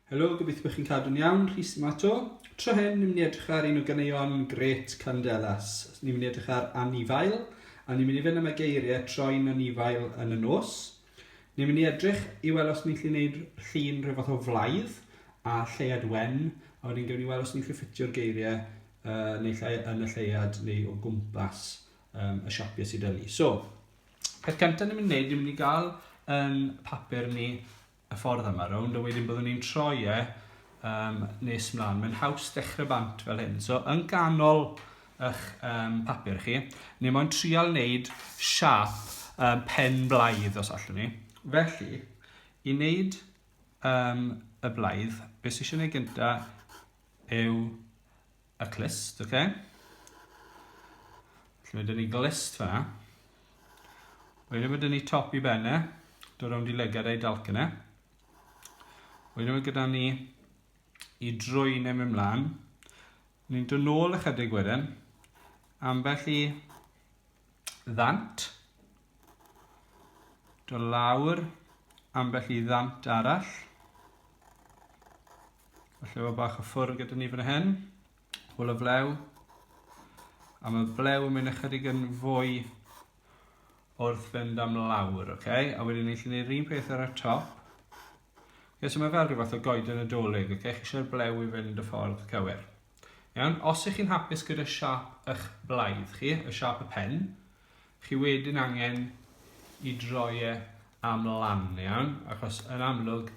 Helo, gobeithio bod chi'n cadw'n iawn, Rhys yma 'to. Tro hyn, ni'n mynd i edrych ar un o ganeuon Great Candelas. Ni'n mynd i edrych ar Anifail, a ni'n mynd i fynd am y geiriau troi'n anifail yn y nos. Ni'n mynd i edrych i weld os ni'n gallu gwneud llun rhyw fath o flaidd a lleuad wen, a wedyn gewn ni weld os ni'n gallu ffitio'r geiriau uh, neu llai yn y lleuad neu o gwmpas um, y siapiau sydd 'da ni. So, peth cyntaf ni'n mynd i wneud, ni'n mynd i gael yn papur ni y ffordd yma rownd, a wedyn byddwn ni'n troi e um, nes mlaen. Mae'n haws dechrau bant fel hyn. So, yn ganol eich um, papur chi, ni moyn trial wneud siap um, pen blaidd os allwn ni. Felly, i wneud um, y blaidd, beth sydd eisiau gwneud gyntaf yw y clust, oce? Okay? Felly mae dyn ni glust fyna. Wedyn mae dyn ni top i benne, dod rownd i lygad a'i dalcen e. Wedyn mae gyda ni i drwy neu mynd mlaen. Ni'n dod nôl ychydig wedyn. Ambell i ddant. Dod lawr ambell i ddant arall. Falle bod bach o ffwr gyda ni fan hyn. Hwyl y flew. A mae blew yn mynd ychydig yn fwy wrth fynd am lawr, oce? Okay? A wedyn ni'n gallu gwneud yr un peth ar y top. Okay, so mae fel rhyw fath o goeden nadolig, oce? Okay? Chi eisiau'r blew i fynd y ffordd cywir. Iawn, os ych chi'n hapus gyda siap eich blaidd chi, y siap y pen, chi wedyn angen i droi e am lan, iawn? Achos yn amlwg,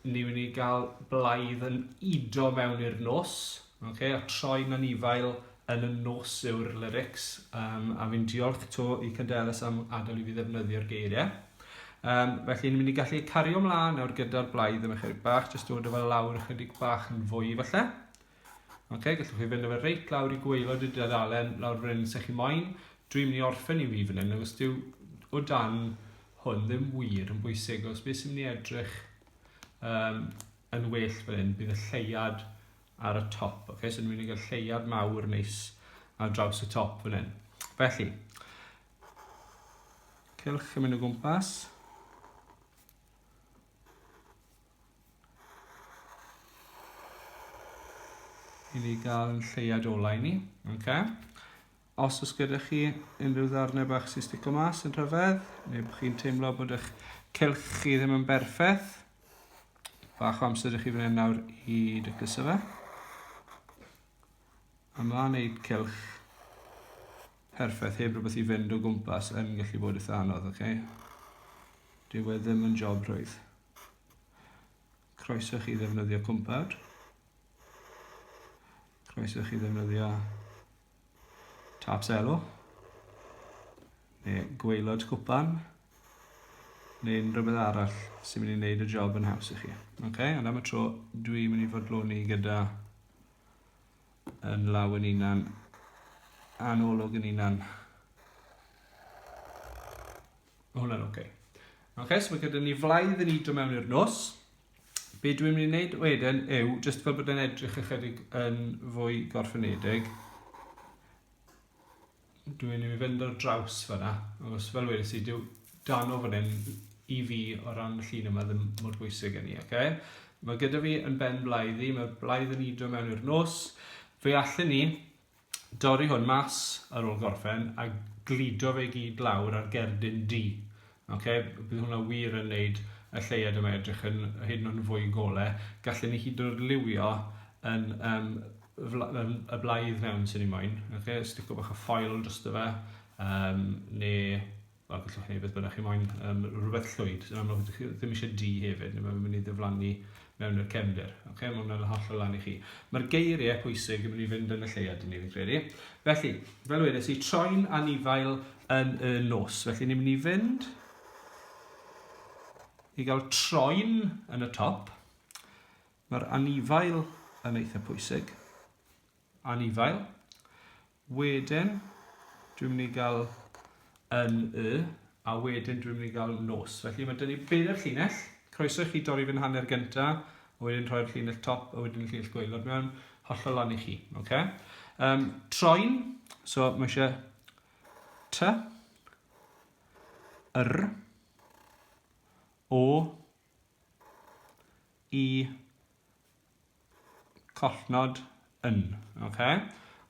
Ni'n mynd i gael blaidd yn udo mewn i'r nos, okay, a troi'n anifail yn y nos yw'r lyrics, um, a fi'n diolch to i Candelas am adael i fi ddefnyddio'r geiriau. Um, felly ni'n mynd i gallu cario mlaen nawr gyda'r blaidd yma chydig bach, jyst dod o fel lawr ychydig bach yn fwy falle. Ok, gallwch chi fynd â fe reit lawr i gwaelod y dudalen, lawr fan hyn os chi moyn. Dwi'n mynd i orffen i fi fan hyn, achos dyw o dan hwn ddim wir yn bwysig. Os beth sy'n mynd i edrych um, yn well fan hyn, bydd y lleuad ar y top. Ok, so ni'n mynd i gael lleuad mawr neis ar draws y top fan hyn. Felly, cylch yn mynd o gwmpas. I ni gael yn lleiad olau ni. Okay. Os oes gyda chi unrhyw ddarnau bach sy'n stico mas yn rhyfedd, neu bod chi'n teimlo bod eich cylch chi ddim yn berffaith, bach o amser ydych chi fan hyn nawr i dacluso fe. A mae wneud cylch perffaith heb rhywbeth i fynd o gwmpas yn gallu bod eitha anodd, oce? Okay? Dyw e ddim yn job rhwydd. Croeso chi ddefnyddio cwmpawd. Croeso chi ddefnyddio tap selo neu gwaelod cwpan neu unrhyw beth arall sy'n mynd i wneud y job yn haws i chi. Okay? Ond am y tro, dwi'n mynd i fodloni gyda yn law yn unan a'n olwg yn unan. Mae hwnna'n oce. Okay. Okay, so mae gyda ni flaidd yn udo mewn i'r nos. Be dwi'n mynd i wneud wedyn yw, jyst fel bod e'n edrych ychydig yn fwy gorffenedig, dwi'n mynd i fynd ar draws fyna. Os fel wedes i, dyw dan o fan hyn i fi o ran y llun yma ddim mor bwysig yn ni, okay? Mae gyda fi yn ben blaidd i, mae'r blaidd yn udo mewn i'r nos. Fe allen ni dorri hwn mas ar ôl gorffen a gludo fe i gyd lawr ar gerdyn du. Okay? Bydd hwnna wir yn neud y lleuad yma edrych yn hyd yn oed yn fwy gole. Gallen ni hyd yn oed liwio yn, um, yn, y blaidd mewn sy'n ni moyn. Okay? Stico bach o ffoil drosto fe, um, neu Wel, gallwch chi wneud beth bynnag chi moyn, um, rhywbeth llwyd. Yn amlwg, chi ddim eisiau du hefyd, neu mae'n mynd i ddiflannu mewn i'r cefndir. Okay? Mae hwnna'n hollol lan i chi. Mae'r geiriau pwysig yn mynd i fynd yn y lleuad i ni, fi'n credu. Felly, fel wedes i, troi'n anifail yn y nos. Felly, ni'n mynd i fynd i gael troi'n yn y top. Mae'r anifail yn eitha pwysig. Anifail. Wedyn, dwi'n mynd i gael yn y, a wedyn dwi'n mynd i gael nos. Felly mae dyn ni bedair llinell. Croeso i chi dorri fy'n hanner gynta, a wedyn rhoi'r llinell top, a wedyn y llinell gwaelod mewn. Hollol lan i chi. Okay? Um, troi'n, so mae eisiau T, R, O, I, Collnod yn. Okay?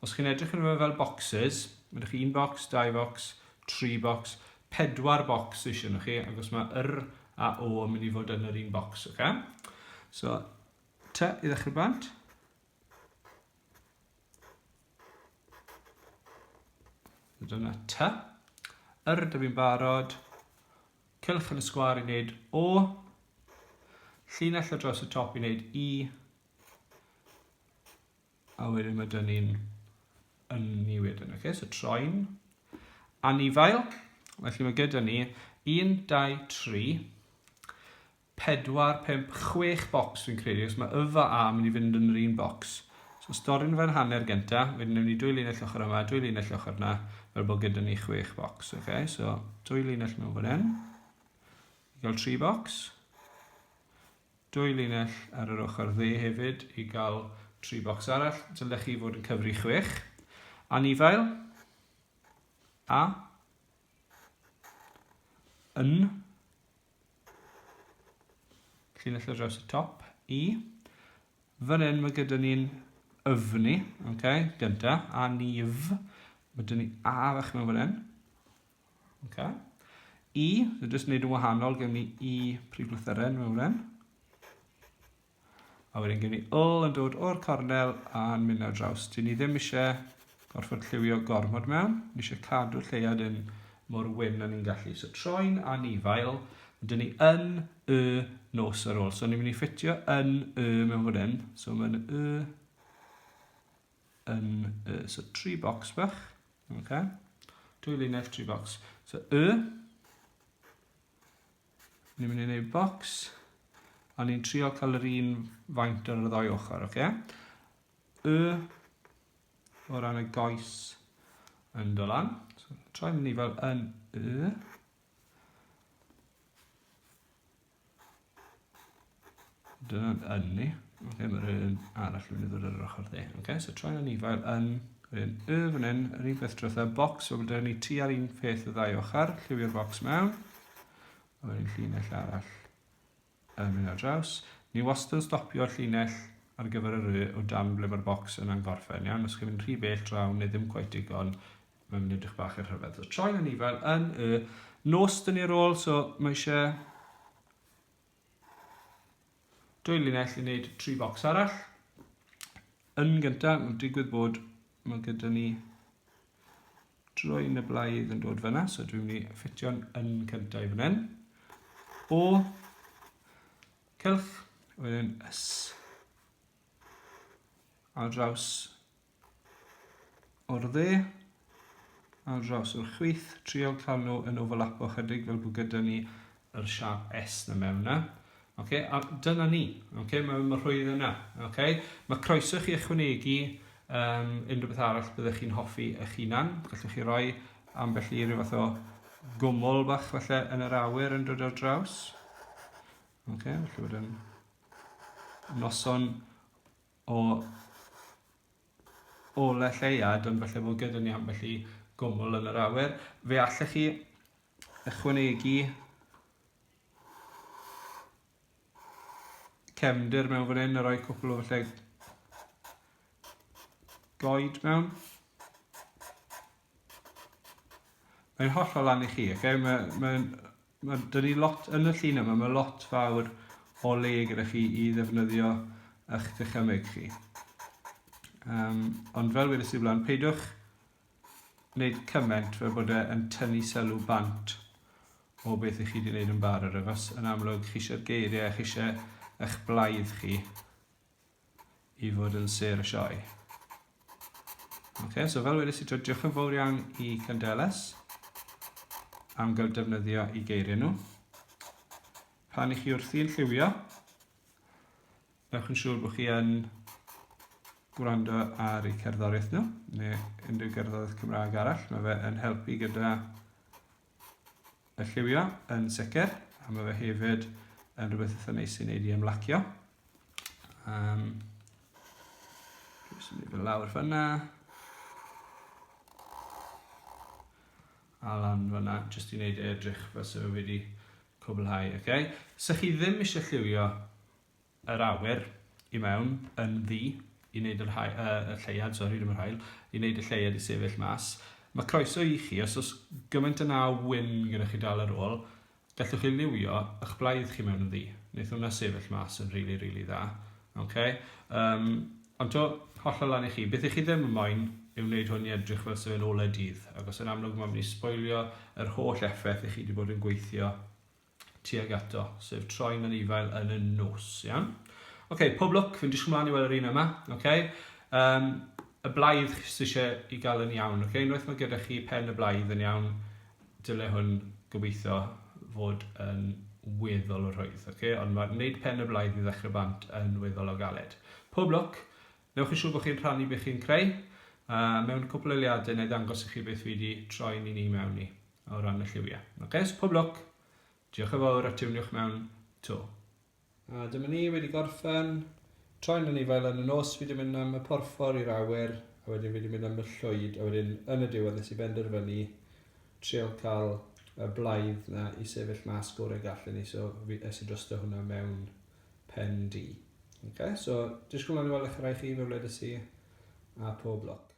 Os chi'n edrych arno fe fel boxes, mae ydych chi un box, dau box, tri box, pedwar box eisiau nhw chi, ac os mae yr a o yn mynd i fod yn yr un box. Okay? So, T i ddechrau bant. Dyna T. Yr ydw i'n barod. Cylch yn y sgwâr i wneud O. Llinell ar draws y top i wneud I. A wedyn mae dyn ni'n yn ni wedyn. Okay? So troi'n anifail. Felly mae gyda ni 1, 2, 3, 4, 5, 6 bocs fi'n credu, os mae Y a A yn mynd i fynd yn yr un bocs. So storin fe'n hanner gynta, wedyn newn ni dwy linell ochr yma, dwy linell ochr yna, fel bod gyda ni 6 bocs. Okay? So dwy linell mewn fan hyn, i gael 3 bocs. Dwy linell ar yr ochr dde hefyd i gael 3 bocs arall. Dylech chi fod yn cyfri 6. Anifail, A, N, Llinell ar draws y top, I. Fan hyn mae gyda ni'n yfni, okay, gynta, a ni f. Mae gyda ni A fach mewn fan hyn. Okay. I, so jyst wneud yn wahanol, gen ni I prif lythyren mewn fan hyn. A wedyn gen i ul yn dod o'r cornel a'n mynd ar draws. Dyn ni ddim eisiau gorfod lliwio gormod mewn. Ni eisiau cadw'r lleuad yn mor wyn â ni'n gallu. So troi'n anifail, dyn ni yn y nos ar ôl. So ni'n mynd i ffitio yn y mewn fan hyn. So mae'n y, yn y. So tri bocs bach. Okay. Dwy linell, tri bocs. So y, Ni'n mynd i wneud bocs, a ni'n trio cael yr un faint ar y ddau ochr, oce? Okay? Y o ran y goes yn dod lan. So, troi'n ni fel yn y. Dyna'n yn ni. Okay, mae'r un arall yn mynd i ddod ar yr ochr dde. Okay, so troi'n anifail yn yn y fan hyn, yr un peth drwytha, bocs, so gyda ni tu ar un peth y ddau ochr, lliwio'r bocs mewn. A wedyn llinell arall yn mynd ar draws. Ni wastad yn stopio'r llinell ar gyfer yr y o dan ble mae'r bocs yna'n gorffen, iawn? Os chi'n mynd rhy bell draw neu ddim cweit digon, mae'n mynd edrych bach i'r rhyfedd. So troi'n anifail yn y nos dyn ni ar ôl, so mae eisiau dwy linell i wneud tri bocs arall. Yn gyntaf, mae'n digwydd bod mae gyda ni Drwy'n y blaidd yn dod fyna, so dwi'n mynd i ffitio'n yn cyntaf i fan hyn. O, cylch, wedyn ys. Ar draws o'r dde, ar draws o'r chwith, trio cael nhw yn overlapo chydig fel bod gyda ni yr siap S na mewn na. Okay, a dyna ni, okay, mae ma rhwydd yna. Okay. Mae croeso chi ychwanegu um, unrhyw beth arall byddech chi'n hoffi eich hunan. Gallwch chi roi ambell i ryw fath o gwmwl bach falle yn yr awyr yn dod ar draws. Okay, felly bod yn noson o ole lleiad, ond falle bod gyda ni ambell i gwmwl yn yr awyr. Fe allech chi ychwanegu cefndir mewn fan hyn a rhoi cwpl o falle goed mewn. Mae'n hollol lan i chi, okay? Mae, mae, mae, dyn ni lot, yn y llun yma, mae lot fawr o le gyda chi i ddefnyddio eich dychymyg chi. Um, ond fel wedes i blaen, peidiwch wneud cymaint fel bod e yn tynnu sylw bant o beth i chi wedi wneud yn barod, achos yn amlwg chi eisiau'r geiriau, chi eisiau eich blaidd chi i fod yn sêr y sioe. Okay, so fel wedes i, diolch yn fawr iawn i Candelas am gael defnyddio i geiriau nhw. Pan i chi wrthi'n lliwio, Newch yn siŵr bod chi yn gwrando ar eu cerddoriaeth nhw, neu unrhyw gerddoriaeth Cymraeg arall. Mae fe yn helpu gyda y lliwio yn sicr, a mae fe hefyd yn rhywbeth eitha neis i wneud i ymlacio. Um, dwi'n symud fe lawr fyna. A lan fyna, jyst i wneud e edrych fel sydd wedi cwblhau. Okay? So chi ddim eisiau lliwio yr awyr i mewn yn ddu. i wneud yr, hai, y lleuad, sori, ddim yr haul, i wneud y lleuad i sefyll mas. Mae croeso i chi, os oes gymaint yna o wyn gyda chi dal ar ôl, gallwch chi liwio eich blaidd chi mewn yn ddu. Wneith hwnna sefyll mas yn rili, really, rili really dda. Okay? Ond to, hollol lan i chi. Beth i chi ddim yn moyn yw wneud hwn i edrych fel sef yn olau dydd. Ac os yn amlwg mae'n mynd i sboilio yr holl effaith i chi wedi bod yn gweithio tuag ato, sef troi'n anifail yn y nos, iawn? Oce, okay, pob lwc, fi'n disgwyl mlaen i weld yr un yma, oce? Okay? Y blaidd sydd eisiau i gael yn iawn, oce? Okay? Unwaith mae gyda chi pen y blaidd yn iawn, dyle hwn gobeithio fod yn weddol o rhwydd, oce? Okay? Ond mae wneud pen y blaidd i ddechrau bant yn weddol o galed. Pob lwc, newch yn siŵr bod chi'n rhannu beth chi'n creu, a mewn cwpl o eiliadau na i ddangos i chi beth fi wedi troi'n un i mewn i o ran y lliwiau. Oce, okay, so pob lwc, diolch yn fawr a tiwniwch mewn to. A dyma ni wedi gorffen. Troi'n anifail yn y nos, fi wedi mynd am y porffor i'r awyr, a wedyn fi wedi mynd am y llwyd, a wedyn yn y diwedd nes i benderfynu trial cael y blaidd na i sefyll mas gorau gallen ni, so fi es i drosto hwnna mewn pen du. Okay, so disgwyl mlaen i weld eich rhai chi fel wedes i, a pob lwc.